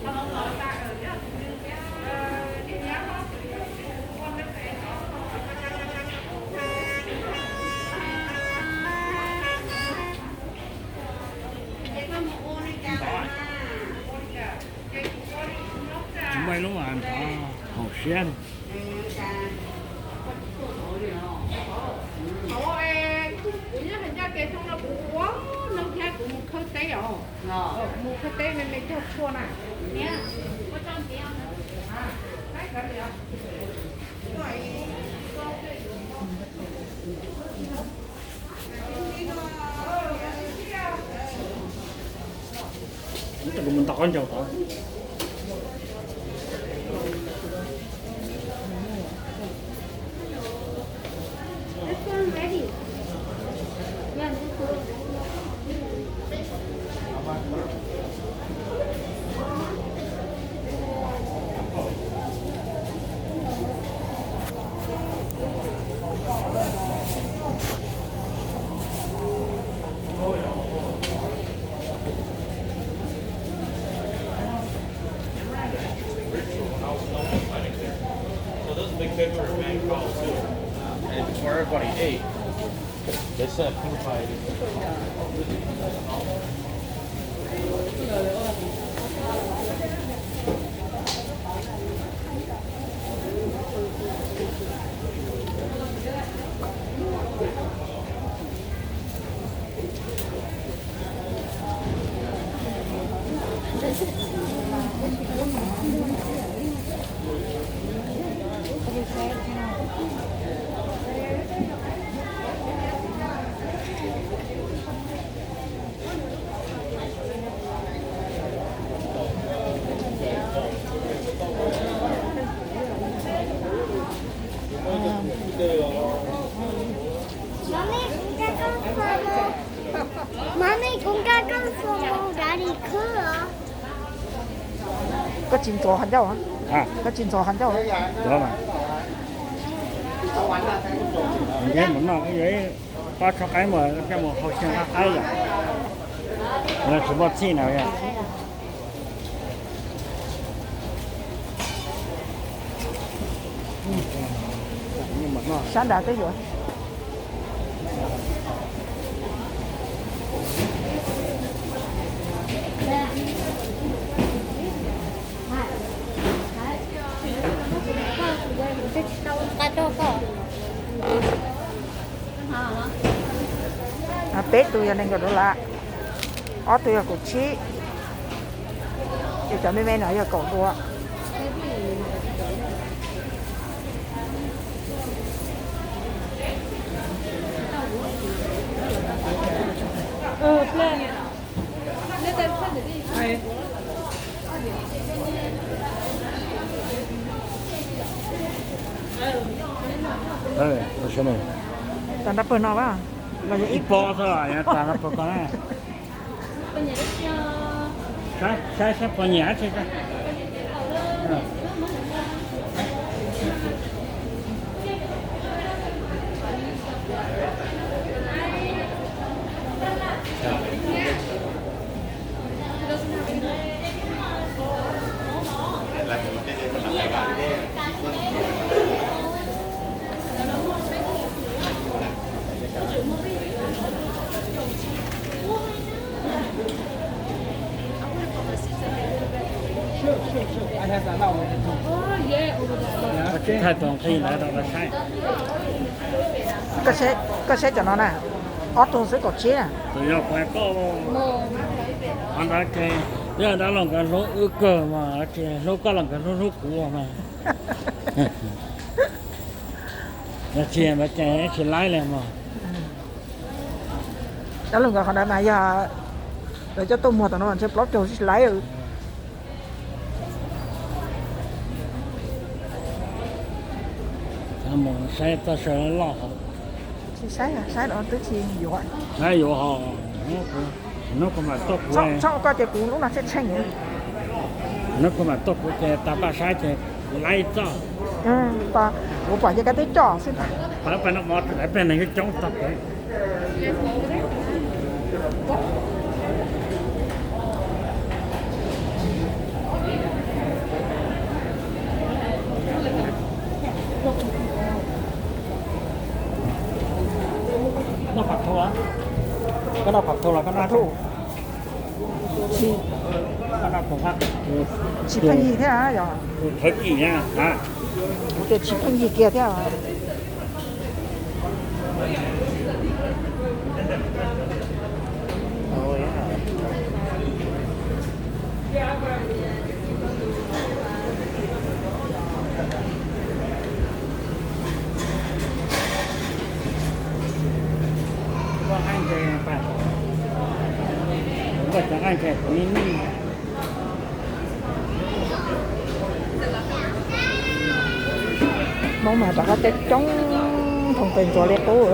Tsis muaj ib lub nthov haum siab li. Kuv nyob hais ncaj tias xyoo no kuv ua neeg thiab kuv mus khawb teb os. Mus khawb teb me me cog tshuaj na. Kuv mus ntaus qab ncaug tod. So those big fish are man crawls too. And before everybody ate, they set a pin fire. Mami, kuv nkag koj xua mus Daddy khwb os. Koj tsis ntxuav qhov ncauj, koj tsis ntxuav qhov ncauj. Ntiab mus noj, pob tsuas qaib mus coj mus hau xyoo qab qaib yom. Tsis muaj txhij na yom. Sab nrad twb yuav. Peb tug yog nees nkaum dollar, ob tug yog kaum tsib, ces cov me me no yog kaum dua. Tag nrab pawg no a, los yog ib pob xwb, tag nrab pawg ko na. Saib saib puas nyiam tsi. Thaij tus nqi ntawd rau saib. Koj saib cov no na, ob tug xwb kaum tsib na. Tus yog kuv hais koj, qhov ntawd ces yog dab laug nkawd hlub wb kawg mas, ces hlub koj los nkawd hlub hlub kuv mas. Yog tsis ntawd ces tsis laib li mas. Dab laug nkawd qhov ntawd mas yog lawv coj tuaj muag tom no ntshe plaub caug tsis laib. Mus saib txoj saw loj. Tsis saib, saib los twb tsis yuav. Saib yuav ho, hnub kuv mam tuaj kuv. Txhob ua koj ces kuv lub no tsheej tsheej. Hnub kuv mam tuaj kuv ces tag paj saib ces kuv laib txoj. Kuv pom ces koj twb coj xwb. Pab pab no mov tsis laib peb neeg coob txog kev. Noj qhov thau los koj noj, tsis pheej yig thiab yog? Kuv tias tsis pheej yig kiag thiab. Hmoob mas rov qab coob coob, thooj tes ntsuas li qub.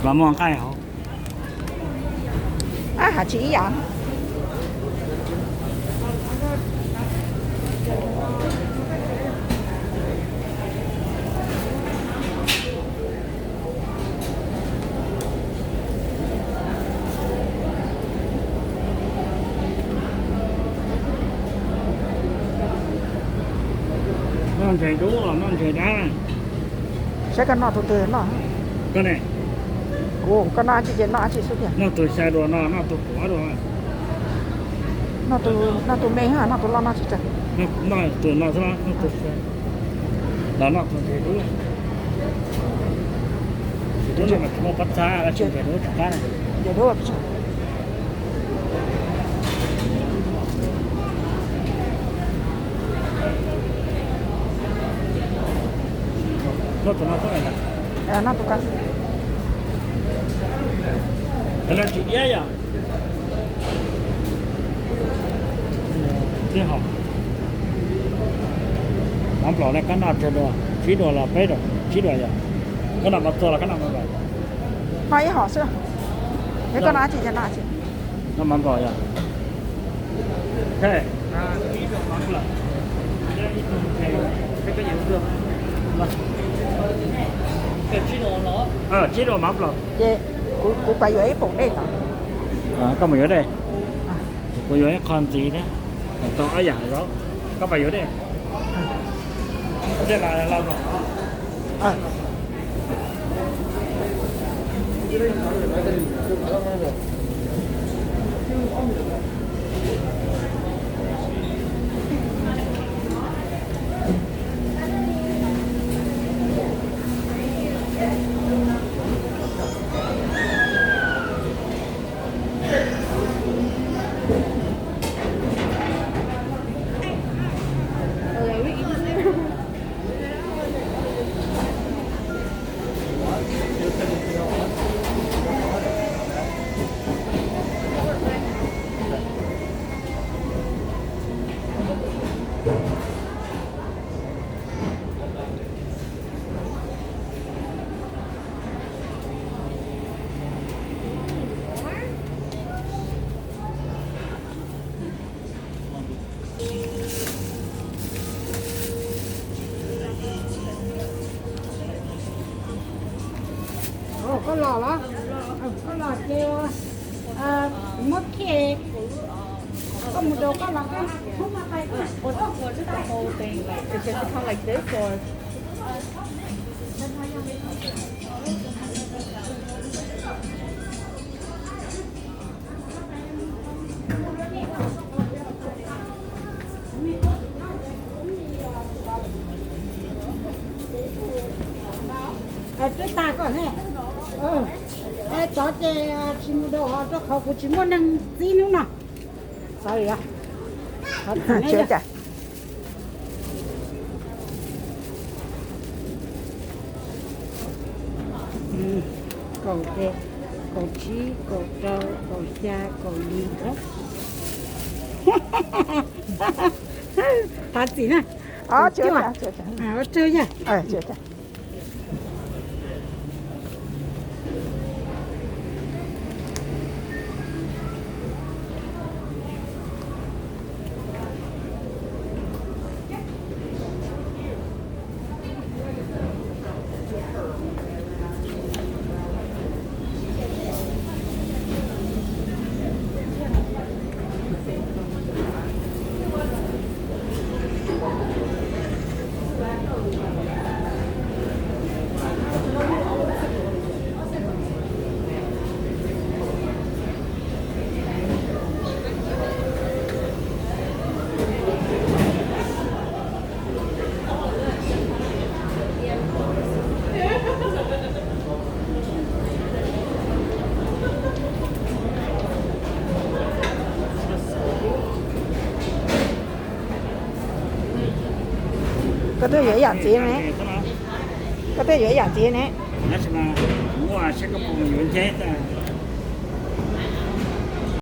Los muaj nqaij hauv. Ab, has tsis ib yam. Noj ntses dub los noj ntses dab? Saib koj noj tus twg noj. Koj ne? Kuv, koj noj dab tsi ces noj dab tsi xwb tiag. Noj tus xya dua no, noj tus pua dua. Noj tus me, noj tus loj noj tsis tsawg. Noj tus no xwb, noj tus xya. Los noj tus ntses dub. Tus dub no mas tsis muaj pob txha, ntses dub tsis qab. Ntses dub. Noj tus no xwb. Noj tus ko. Tus no tsis iab yom? Tib hom. Mov nplaum ne, koj noj tsawg dua? Tsib dua los peb dua? Tsib dua yom? Koj noj mov txua los koj noj mov nplaum? Noj ib hom xwb. Koj noj dab tsi ces noj dab tsi. Noj mov nplaum yom? Tsib dua mov nplaum. Ces kuv pais yuav ib poom dej tod. Koj mus yuav dej. Kuv yuav ib qho ntxiv thiab. Tau ob yam, koj pais yuav dej. Koj los los, koj los ces muab kiag, koj mus rau koj los koj. Twb tag koj ne. Tsov ces tsis mus dau hov rau qhov kuv tsis muaj neeg txib hnub no. Xav li os. Kaum, kaum tsib, kaum rau, kaum xya, kaum yim. Thov txim na. Ua tsaug yog. Koj yuav ib yam ntxiv ne? Koj twb yuav ib yam ntxiv ne? Tab sis mas kuv muaj siab koj puas yuav nceb tas.